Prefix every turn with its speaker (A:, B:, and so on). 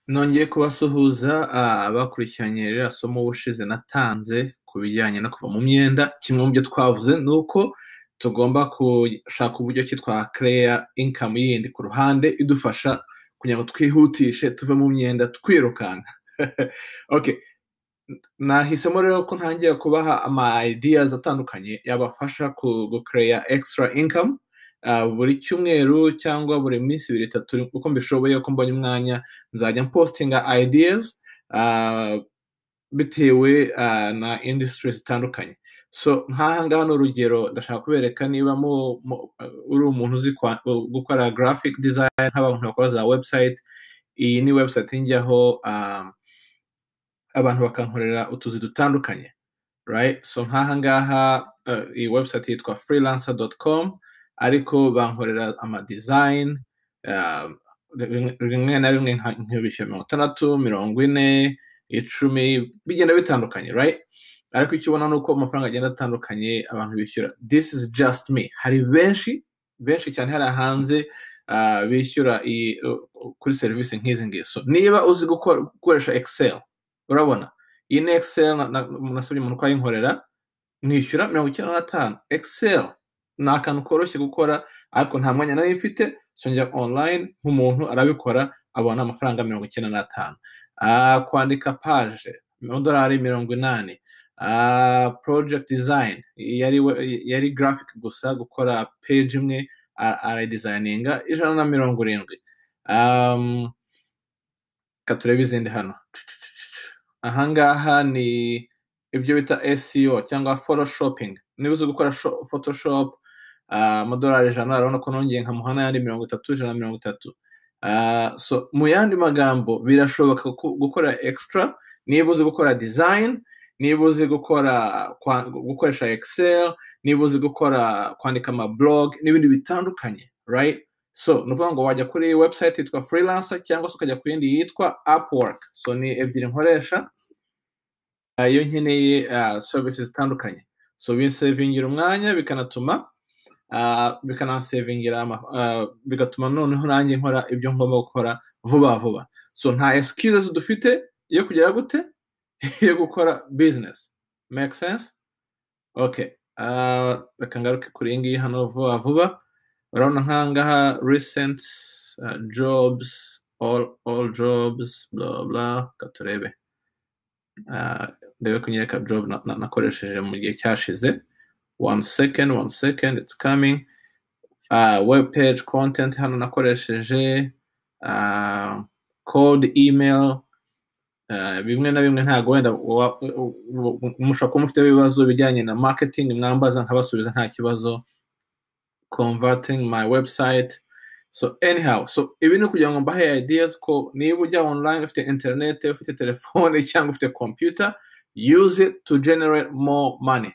A: Nongeye kubasuhuza abakurikiranye ririya somo ubushize natanze ku bijyanye no kuva mu myenda. Kimwe mu byo twavuze ni uko tugomba gushaka uburyo ki twakereya income yindi ku ruhande idufasha kugira ngo twihutishe tuve mu myenda twirukanka. Okay. Nahisemo rero ko ntangiye kubaha ama ideas atandukanye yabafasha gukereya extra income buri cyumweru cyangwa buri minsi 2, 3, uko mbishoboye, uko mbonye umwanya nzajya mpostinga ideas bitewe na industries zitandukanye. So nk'aha ngaha ni urugero ndashaka kubereka: niba uri umuntu uzi gukora graphic design, nk'abantu bakora za website, iyi ni website njyaho abantu bakankorera utuzi dutandukanye, right? So nk'aha ngaha iyi website yitwa freelancer.com, ariko bankorera ama design rimwe na rimwe nkabishyura 60, 40, 10, bigenda bitandukanye, right? Ariko icyo ubona ni uko amafaranga agenda atandukanye abantu bishyura. This is just me. Hari benshi benshi cyane hariya hanze bishyura kuri serivisi nk'izi ngizi. So niba uzi gukoresha Excel, urabona iyi ni Excel nasabye umuntu ko ayinkorera, mwishyura 95. Excel ni akantu koroshye gukora, ariko nta mwanya nari mfite, so njya online nk'umuntu arabikora, abona amafaranga 95. Kwandika page, amadolari 80. Project design yari graphic gusa, gukora page imwe arayidesigninga, 170. Reka turebe izindi hano. Ahangaha ni ibyo bita SEO cyangwa photoshopping. Niba uzi gukora Photoshop, amadolari 100. Urabona ko nongeye nkamuha n'ayandi 30, 130. So mu yandi magambo, birashoboka gukora extra niba uzi gukora design, niba uzi gukora gukoresha Excel, niba uzi gukora kwandika ama blog n'ibindi bitandukanye, right? So ni ukuvuga ngo wajya kuri website yitwa Freelancer cyangwa se ukajya ku yindi yitwa Upwork. So ni ebyiri nkoresha iyo nkeneye services zitandukanye. So binsavingira umwanya, bikanatuma bikanansavingira bigatuma noneho nanjye nkora ibyo ngomba gukora vuba vuba. So nta excuses dufite yo kugera gute yo gukora business. Make sense? Okay, reka ngaruke kuri iyi ngiyi hano vuba vuba. Urabona nk'ahangaha recent jobs, all jobs, bla bla. Reka turebe, ndebe kunyereka job nakoresheje mu gihe cyashize. One second, one second, it's coming. Web page content hano nakoresheje, code email, bimwe na bimwe ntabwo wenda mushobora kuba mufite ibibazo bijyanye na marketing, mwambaza nkabasubiza nta kibazo. Converting my website. So anyhow, so ibi ni kugira ngo mbahe ideas ko niba ujya online, ufite internet, ufite telefone cyangwa ufite computer, use it to generate more money.